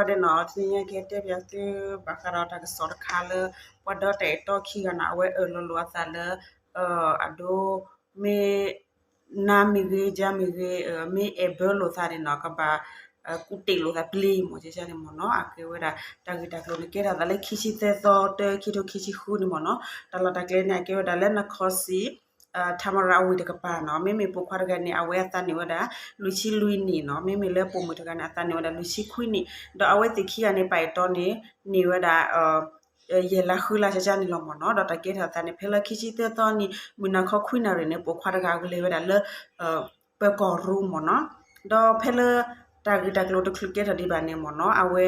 ဒီးနီၤ တနံၤညါကတဲဘၣ်သုဘၣ်ဃးဒီးတၢ်ကစီၣ်တခါလၢ ပှၤဒီတၢ်အဲၣ်တီခံဂၤနီၤ အဝဲအၢၣ်လီၤလိာ်အသးလၢ အဒိ မ့ၢ် နါမ့ၢ်ဂ့ၤ ယါမ့ၢ်ဂ့ၤ မ့ၢ်အဲၣ်ဘၢလိာ်သးန့ၣ်နီၤ ကဘၣ် ကူၣ်တ့ၢ်လိာ်သးပျ့ၤမ့ၢ်န့ၣ်မ့ၢ်နီၤ အကဲဝဲဒၣ် တၢ်ဂ့ၢ်တၢ်ကျိၤန့ၣ် ကဲထီၣ်သးလၢခံဆံသၢသီ တၢခံထိခံဆံဃုန့ၣ်မ့ၢ်နီၤ တၢ်လီၢ်တၢ်ကျဲန့ၣ် အကဲဝဲဒၣ်လၢနခီစံ ထမရအဝံၣ်တကပၤနီၤ မ့မ့ၢ်ပိာ်ခွါတဂၤန့ၣ် အဝဲအသးန့ၢ်ဝဲဒၣ် လွံၢ်ဆံလွံၢ်နံၣ်နီၤ မ့မ့ၢ်လၢပိာ်မုၣ်တဂၤန့ၣ် အသးန့ၢ်ဝဲဒၣ်လွံၢ်ဆံခွံနံၣ် ဒီးအဝဲသ့ၣ်ခံဂၤန့ၣ် ပာ်အဲၣ်တီန့ၣ် န့ၢ်ဝဲဒၣ် ယဲၢ်လါဃုလါန့ၣ်လီၤမ့ၢ်နီၤ ဒီးတၢ်ကဲထီၣ်သးန့ၣ် ဖဲလၢခံဆံသၢသီနံၤ မုၢ်နၤခီခွံနၣ်ရံၣ်န့ၣ် ပိာ်ခွါတဂၤကလဲၤဝဲဒၣ်လၢ ပၢၤကီၢ်ရူမ့ၢ်နီၤ ဒီးဖဲလၢ တၢ်ဂ့ၢ်တၢ်ကျိၤတချုးကဲထီၣ်ဒံးဘၣ်န့ၣ်မ့ၢ်နီၤ အဝဲ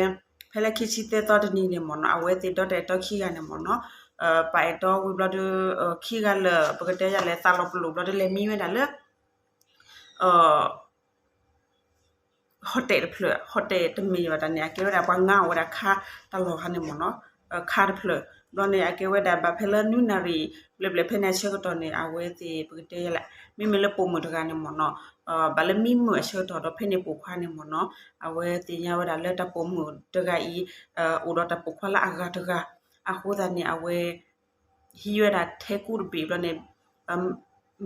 ဖဲလၢခံဆံသၢသီတနံၤန့ၣ်မ့ၢ်နီၤ အဝဲသ့ၣ်ဒီတၢ်အဲၣ်တီခံဂၤန့ၣ်မ့ၢ်နီၤ ပာ်အဲၣ်တီဝံၤဘျီဒီး ခံဂၤလၢာ် ပကတဲယၤလဲၣ် သးလီၤပလိာ်ဘျီဒီးလဲၤမံဝဲဒၣ်လၢ ဟီၣ်တဲၣ်တဖျၢၣ် ဟီၣ်တဲၣ်တမ့ၢ်ဘၣ်တၢ်န့ၣ် အကဲဝဲဒၣ်ပှၤငါအီၣ်ဝဲဒၣ်ခါတၢ်လီၢ်ခါန့ၣ်မ့ၢ်နီၤ ခါတဖျၢၣ် ဘျီန့ၣ် အကဲဝဲဒၣ်ဘၣ်ဖဲလၢနွံနၣ်ရံၣ် ဘျဲၣ်ဘျဲၣ်ဖဲန့ၣ်အဆၢကတီၢ်န့ၣ် အဝဲသ့ၣ်ပကတဲယၤလဲၣ် မ့မ့ၢ်လၢပိာ်မုၣ်တဂၤန့ၣ်မ့ၢ်နီၤ ဘၣ်လၢမံမုာ်အဆၢကတီၢ်ဒီးဖဲန့ၣ်ပိာ်ခွါန့ၣ်မ့ၢ်နီၤ အဝဲသ့ၣ်ညါဝဲဒၣ်လၢတၢ်ပိာ်မုၣ်တဂၤအံၤ အိၣ်ဒီးတၢ်ပိာ်ခွါလၢအဂၤတဂၤ အဃိသတးန့ၣ် အဝဲ ဟံးဝဲဒၣ်ထဲကူတဘ့ၣ်ဘျီန့ၣ်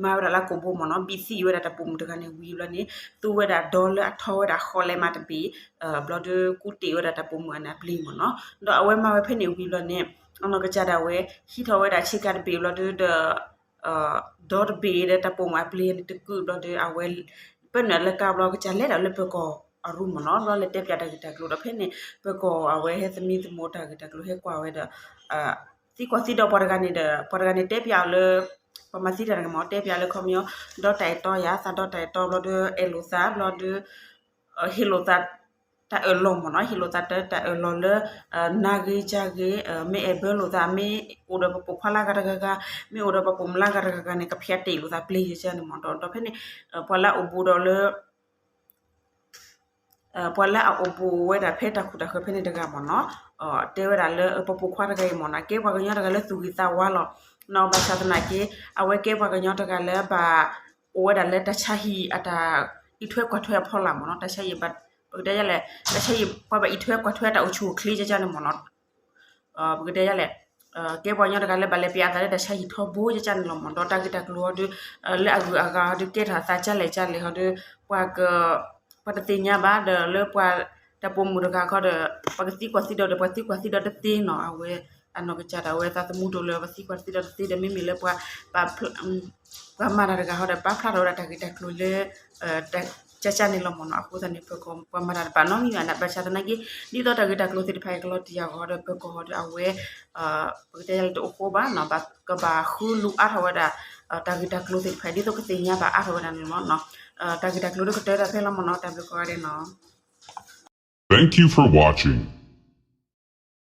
မၤဝဲဒၣ်လၢကိာ်ဘိမ့ၢ်နီၤ ဘံၣ်သံအံၤဝဲဒၣ်တၢ်ပိာ်မုၣ်တဂၤန့ၣ်ဝံၤဘျီန့ၣ် သူဝဲဒၣ်ဒီလၢအထီဝဲဒၣ်ဃီလဲမးတဘ့ၣ် ဘျီဒီးကူၣ်တ့ၢ်ဝဲဒၣ်တၢ်ပိာ်မုၣ်အန့ၣ်အပျ့ၤမ့ၢ်နီၤ ဒီးအဝဲမၤဝဲဖဲန့ၣ်ဝံၤဘျီန့ၣ် အနီၢ်ကစၢ်ဒၣ်ဝဲ ဟံးထီၣ်ဝဲဒၣ်ဆ့ကၤတဘ့ၣ်ဘျီဒီး ဒီတဘ့ၣ်ဒီးတၢ်ပိာ်မုၣ်အပျ့ၤန့ၣ်တကုာ်ဘျီဒီး အဝဲ ပၢနုာ်လၢကါဘျီကစၢ်လဲၤဒၣ်လၢပၢၤကီၢ်အရူမ့ၢ်နီၤ ဘျီလဲၤတဲပၠးတၢ်ဂ့ၢ်တၢ်ကျိၤဒီးဖဲန့ၣ် ပၢၤကီၢ်အဝဲဟဲသမံသမိးတၢ်ဂ့ၢ်တၢ်ကျိၤဟဲကွၢ်ဝဲဒီး သံကွၢ်သံဒိးပှၤတဂၤန့ၣ်ဒီး ပှၤတဂၤန့ၣ်တဲပၠးအီၤလၢ ပှၤမၤသံတၢ်တဂၤမ့ၢ် တဲပၠးလၢခီပညီ ဒီတၢ်အဲၣ်တီယၤ သးဒီတၢ်အဲၣ်တီဘျီဒီး အဲၣ်လိာ်သးဘျီဒီး ဟ့ၣ်လိာ်သး တၢ်အၢၣ်လီၤမ့ၢ်နီၤ ဟ့ၣ်လိာ်သးတၢ်အၢၣ်လီၤလၢ နါဂ့ၤယါဂ့ၤ မ့ၢ်အဲၣ်ဘၢလိာ်သး မ့ၢ်အိၣ်ဒီးပပိာ်ခွါလၢဂၤတဂၤဂၤ မ့ၢ်အိၣ်ဒီးပပိာ်မုၣ်လၢဂၤတဂၤဂၤန့ၣ် ကဖျဲးတ့ၢ်လိာ်သးပျ့ၤယဲန့ၣ်မ့ၢ်နီၤ ဒီးဖဲန့ၣ် ပှၤလၢအအိၣ်ဘူးဒီးလၢ ပှၤလၢအအိၣ်ဘူးဝဲဒၣ်ဖဲတၢ်ခူၣ်တၢ်ဃၢၤဖဲန့ၣ်တဂၤမ့ၢ်နီၤ တဲဝဲဒၣ်လၢပပိာ်ခွါတဂၤအံၤမ့ၢ်နီၤ ကဲပှၤကညီတဂၤလၢသူၣ်ဂ့ၤသးဝါလီၤ နီၤ ဘၣ်ဆၣ်သနာ်က့ အဝဲကဲပှၤကညီတဂၤလၢဘၣ် အိၣ်ဝဲဒၣ်လၢတၢ်ဆါဟံၣ်အတၢ်အံးထွဲကွၢ်ထွဲအဖီလာ်မ့ၢ်နီၤ တၢ်ဆါဟံၣ် ပကတဲယလဲၣ် တၢ်ဆါဟံၣ် ပှၤဘၣ်အံးထွဲကွၢ်ထွဲတၢ်အိၣ်ဆူၣ်အိၣ်ချ့ကကန့ၣ်မ့ၢ်နီၤ ပကတဲယလဲၣ် ကဲပှၤကညီတဂၤလၢဘၣ်လဲၤပျးအသးလၢတၢ်ဆါဟံၣ်ထီဘိကကန့ၣ်လီၤမ့ၢ် ဒီးတၢ်ဂ့ၢ်တၢ်ကျိၤအီၤဒီး လၢအဂုၤအဂၤအီၤဒီးကဲထီၣ်အသးကလဲၣ်ကလဲၣ်ဟီဒီး ပှၤ ပှၤတသ့ၣ်ညါဘၣ်ဒီးလၢပှၤ တၢ်ပိာ်မုၣ်တဂၤခီဒီး ပှၤကသံကွၢ်သံဒိးဒီးပှၤသံကွၢ်သံဒိးတသ့နီၤ အဝဲ အနီၢ်ကစၢ်ဒၣ်ဝဲသးသမူတအိၣ်လၢပှၤသံကွၢ်သံဒိးတသ့ဒီး မ့မ့ၢ်လၢပှၤ ပှၤမၤတၢ်တဂၤဟီဒီး ပာ်ဖျါထီၣ်ဝဲဒၣ်တၢ်ဂ့ၢ်တၢ်ကျိၤလၢ ကကန့ၣ်လီၤမ့ၢ်နီၤ အဃိသတးန့ၣ် ပကီၢ်ပှၤမၤတၢ်တဘၣ်နီတမံၤဘၣ် ဘၣ်ဆၣ်သနာ်က့ ဒ်သိးတၢ်ဂ့ၢ်တၢ်ကျိၤသ့ၣ်တဖၣ်အံၤကလီၤတံၢ်အဂီၢ်ဒီး ပကီၢ်ဟီဒီးအဝဲ ပကတဲယလဲၣ်တအိၣ်ဃိဘၣ်နီၤ ဘၣ်ကဘၣ်ဃုလူၤအါထီၣ်ဝဲဒၣ် တၢ်ဂ့ၢ်တၢ်ကျိၤသ့ၣ်တဖၣ် ဒ်သိးကသ့ၣ်ညါဘၣ်အါထီၣ်ဝဲဒၣ်န့ၣ်လီၤ တၢ်ဂ့ၢ်တၢ်ကျိၤဒီးကတၢၢ်တၢ်ဖဲလီၤမ့ၢ်နီၤ တၢ်ဘျုးကိးဂၤဒဲးနီၤ Thank you for watching.